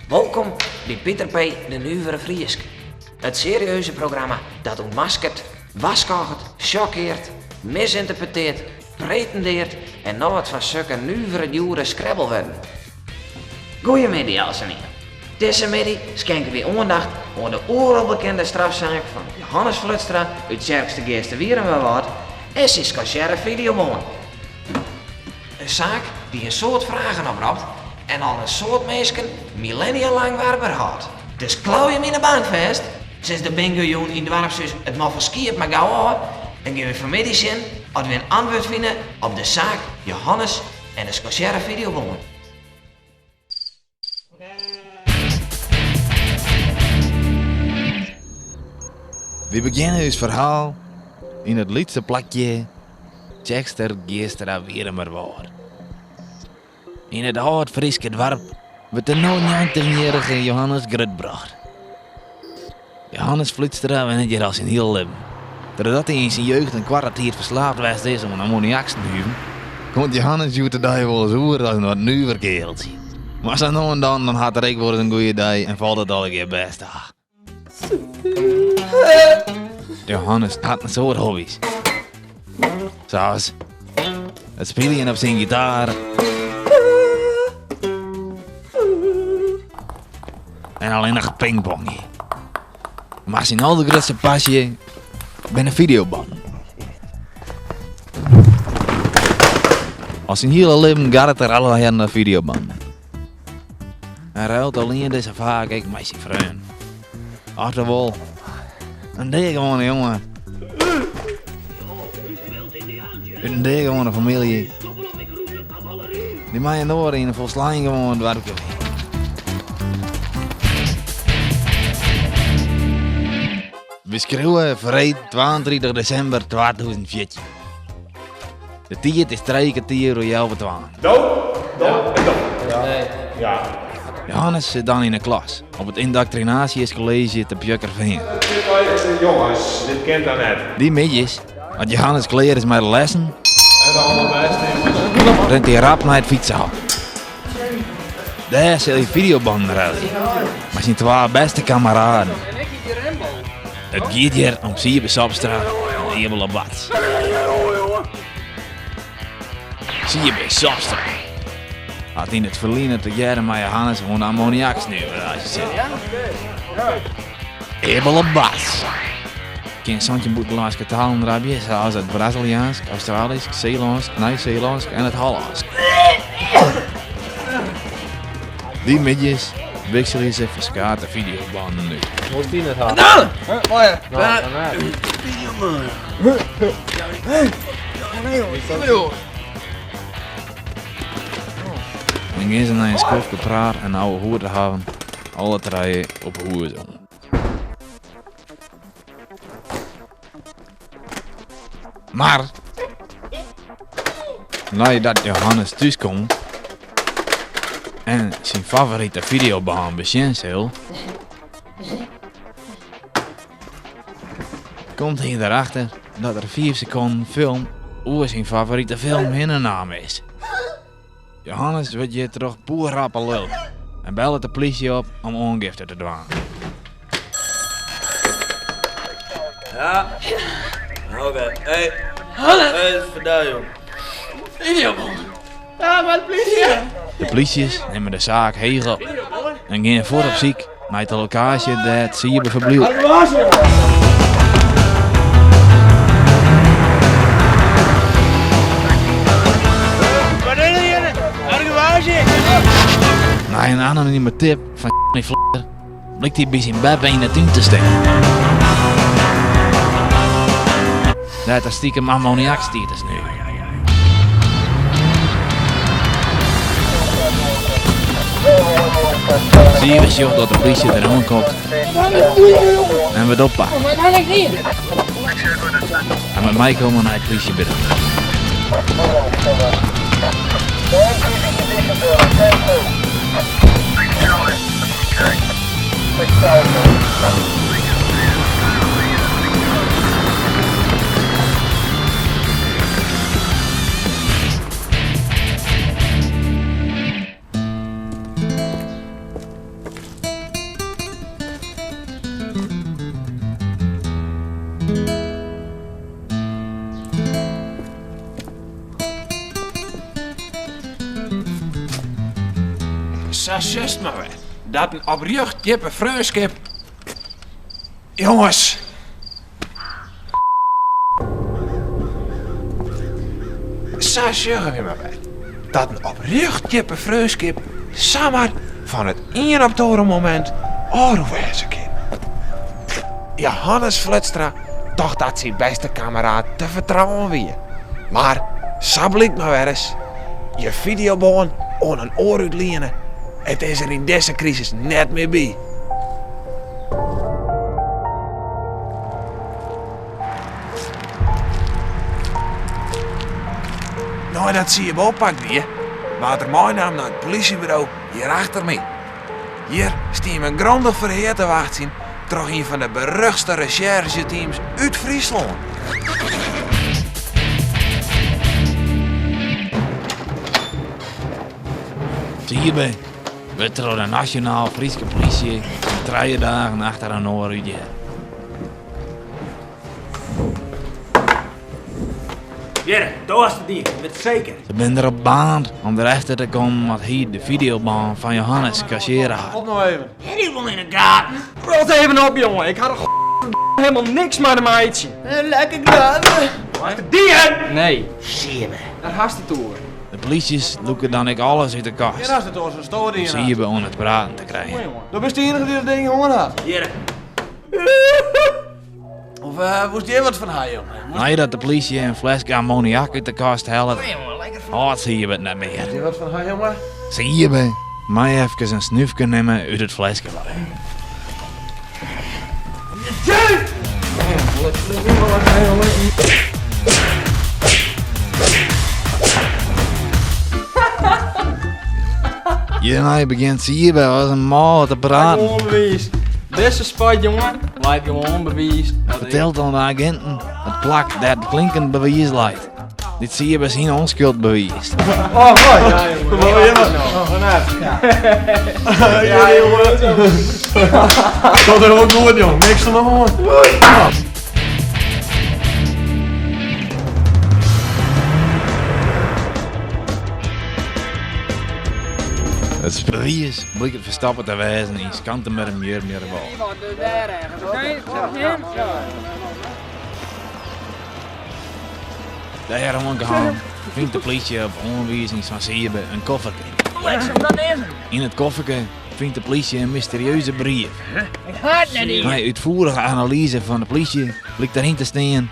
Wolkom by Piter P. de Nuvere Frysk. It serieuze programma dat ûntmaskeret, warskôget, sjokkearret, misynterpretearret, pretindearret en noch wat fan sukke nuvere djoere skrebbelwurden. Goeiemiddei eltsenien. Dizze middei skinke wy oandacht oan de oeral bekende strafsaak fan Johannes Vlutstra út Tsjerkstergeasterwierumerwâld en syn skansearre fideobân. In saak dy't in soad fragen opropt en al in soad minsken millennia lang warber hâldt. Dus klau jim yn 'e bank fêst, sis de bingojûn yn doarpshús It Moffe Skiep mar gau ôf en gean wy fanmiddei sjen oft wy in antwurd fine op de saak Johannes en de skansearre fideobân. Wy begjinne ús ferhaal yn it lytse plakje Tsjerkstergeasterawierrumerwâld. Yn it âld Fryske doarp wurdt de no njoggentjinjierrige Johannes grutbrocht. Johannes Vlutstra wennet hjir al syn hiele libben. Trochdat hy yn syn jeugd in koarte tiid ferslaafd west is oan ammoniaksnuven, komt Johannes hjoed-de-dei wolris oer as in wat nuver keareltsje. Mar sa no en dan, dan hat er ek wolris in goeie dei en falt it allegear bêst ta. Johannes hat in soad hobbys. Sa as it spyljen op syn gitaar en allinnich pingpongje. Mar syn aldergrutste pasje binne fideobannen. Al syn hiele libben garret er allerhande fideobannen. Hy ruilt alien dizze faak ek mei syn freon. Oftewol, in deagewoane jonge. Ut in deagewoane famylje. Dy't mei inoar yn in folslein gewoan doarpke wenje. We skriuwe freed 32 desimber 2014. De tiid is trije kertier oer healwei twaen. Johannes sit dan yn 'e klas op it Indoctrinatieskolleezje te Pjukkerfean. Jonges, dit kin toch net? Dy middeis, as Johannes klear is mei de lessen, rint hy rap nei it fytsehok. Dêr sil hy fideobannen ruilje mei syn twa bêste kameraden. It giet hjir om Siebe Sopstra en Ebele Bats. Siebe Sopstra hat yn it ferline tegearre mei Johannes oan de ammoniaksnuveraasje sitten. Ebele Bats kin 17 bûtenlânske talen rabje, sa as it Braziliaansk, Australysk, Seelânsk, Nij-Seelânsk en it Hollânsk. Dy middeis wikselje se ferskate fideobannen út. En gean se nei in skoftke praat en ouwehoer te hawwen, alle trije op hûs oan. Mar neidat Johannes thús komt en syn favorite fideobân besjen sil, komt hy derachter dat er fiif sekonden film oer syn favorite film hinne naam is. Johannes wurdt hjirtroch poerrappe lulk en bellet de plysje op om oangifte te dwaan. Ja. Oké. Hey. Hey, vertel joh. Ja, maar de plysje. De plysjes nimme de saak heech op en gean fuort op syk nei de lokaasje dêr't Siebe ferbliuwt. Nei in anonime tip fan blykt hy by syn beppe yn 'e tún te stean. Dêr't er stikem ammoniak stiet te snuven. Siebe sjocht dat de plysje der oankomt en wurdt oppakt. Hy moat meikomme nei it plysjeburo. Sa sjochst mar wer dat in oprjocht djippe freonskip. Jonges. Sa sjogge we mar wer dat in oprjocht djippe freonskip samar fan it ien op it oare momint ôfrûn wêze kin. Johannes Vlutstra tocht dat syn bêste kammeraat te fertrouwen wie. Mar sa blykt mar wer ris, je fideobân oan in oar útliene, it is der yn dizze krisis net mear by. Neidat Siebe oppakt wie, waard er meinaam nei it polysjeburo hjir achter my. Hjir stie him in grondich ferhear te wachtsjen troch ien fan de beruchtste resjerzjeteams út Fryslân. Siebe wurdt troch de Nasjonaal Fryske Plysje yn trije dagen achter inoar útheard. Jere, do hast it dien, wit seker. Se binne der op baarnd om derefter te kommen at hy de fideobân fan Johannes kasjearre hat. Op no even. Hie dy wol yn 'e gaten. Rot even op, jonge. Ik ha der helemaal niks mei te meitsjen. Lekker graven. Hast it dien? Nee. Siebe. Wêr hast it oer? De plysjes lûke dan ek alles út de kast Hjir hast it oer, sa'n om Siebe oan it praten te krijen. Do bist de iennige dy't dat ding hân hat. Jere. Of woest hjir wat fan ha, jonge? Neidat de plysje in fleske ammoniak út de kast hellet, hâldt Siebe it net mear. Hjir wat fan ha, jonge? Siebe mei efkes in snúfke nimme út it fleske wei. Hjirnei begjint Siebe as in mâle te praten. Gewoan bewiis. Dizze spuit, jonge, leit gewoan bewiis. Fertelt oan de aginten it plak dêr't it klinkend bewiis leit. Dy't Siebe syn onskuld bewiist. Oh, moai. Ja, jonge. Ja, jonge. Dat is wel goed, jong. Niks oan de hân. It bewiis blykt ferstoppe te wêzen yn Skantemermjurmjerwâld. Dêr oankaam fynt de plysje op oanwizings fan Siebe in kofferke. Yn it kofferke fynt de plysje in mysterieuze brief. Nei útfoerige analyze fan de plysje blykt deryn te stean,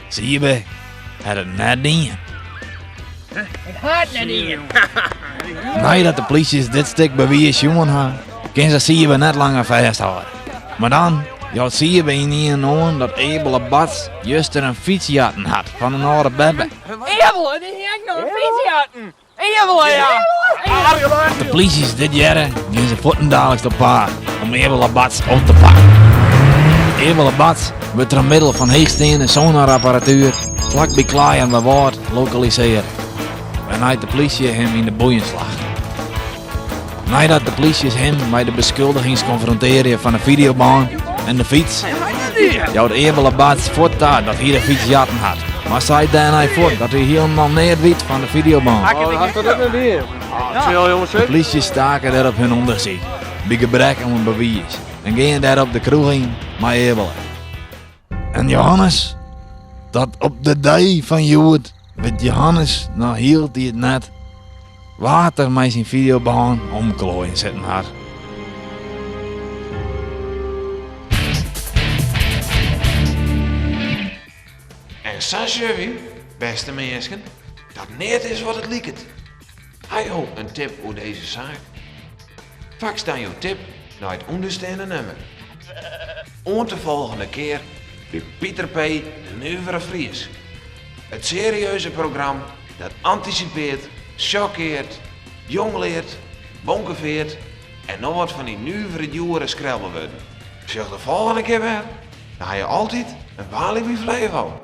Siebe hat it net dien. Neidat de plysjes dit stik bewiis sjoen ha, kin se Siebe net langer fêsthâlde. Mar dan jout Siebe ynienen oan dat Ebele Bats juster in fyts jatten hat fan in âlde beppe. Ebele, dy hie ek noch in fyts jatten! Ebele, ja! As de plysjes dit hearre, gean se fuortendaliks op paad om Ebele Bats op te pakken. Ebele Bats wurdt troch middel fan heechsteande sonarapparatuer flak by Klaaienwâld lokalisearre, wêrnei't de plysje him yn de boeien slacht. Neidat de plysjes him mei de beskuldigings konfrontearje fan de fideobân en de fyts, jout Ebele Bats fuort ta dat hy de fyts jatten hat, mar seit dêrnei fuort dat hy hielendal neat wit fan de fideobân. De plysjes stake dêrop hun ûndersyk, by gebrek oan bewiis, en gean dêrop de kroech yn mei Ebele. En Johannes? Dat op de dei fan hjoed wit Johannes noch hieltyd net wa't der mei syn fideobân omklooien sitten hat. En sa sjogge wy, bêste minsken, dat neat is wat it liket. Ha jo in tip oer dizze saak? Faks dan jo tip nei it ûndersteande nummer. Oant de folgjende kear by Pieter P. de Nuvere Fries. It serieuze program dat antisipeart, sjokkeart, jongleart, bonkeveart en noch wat fan dy nuvere djoere skrelbewurden. Sjoch de folgjende kear wer, dan ha je altyd in Walibi Flevo.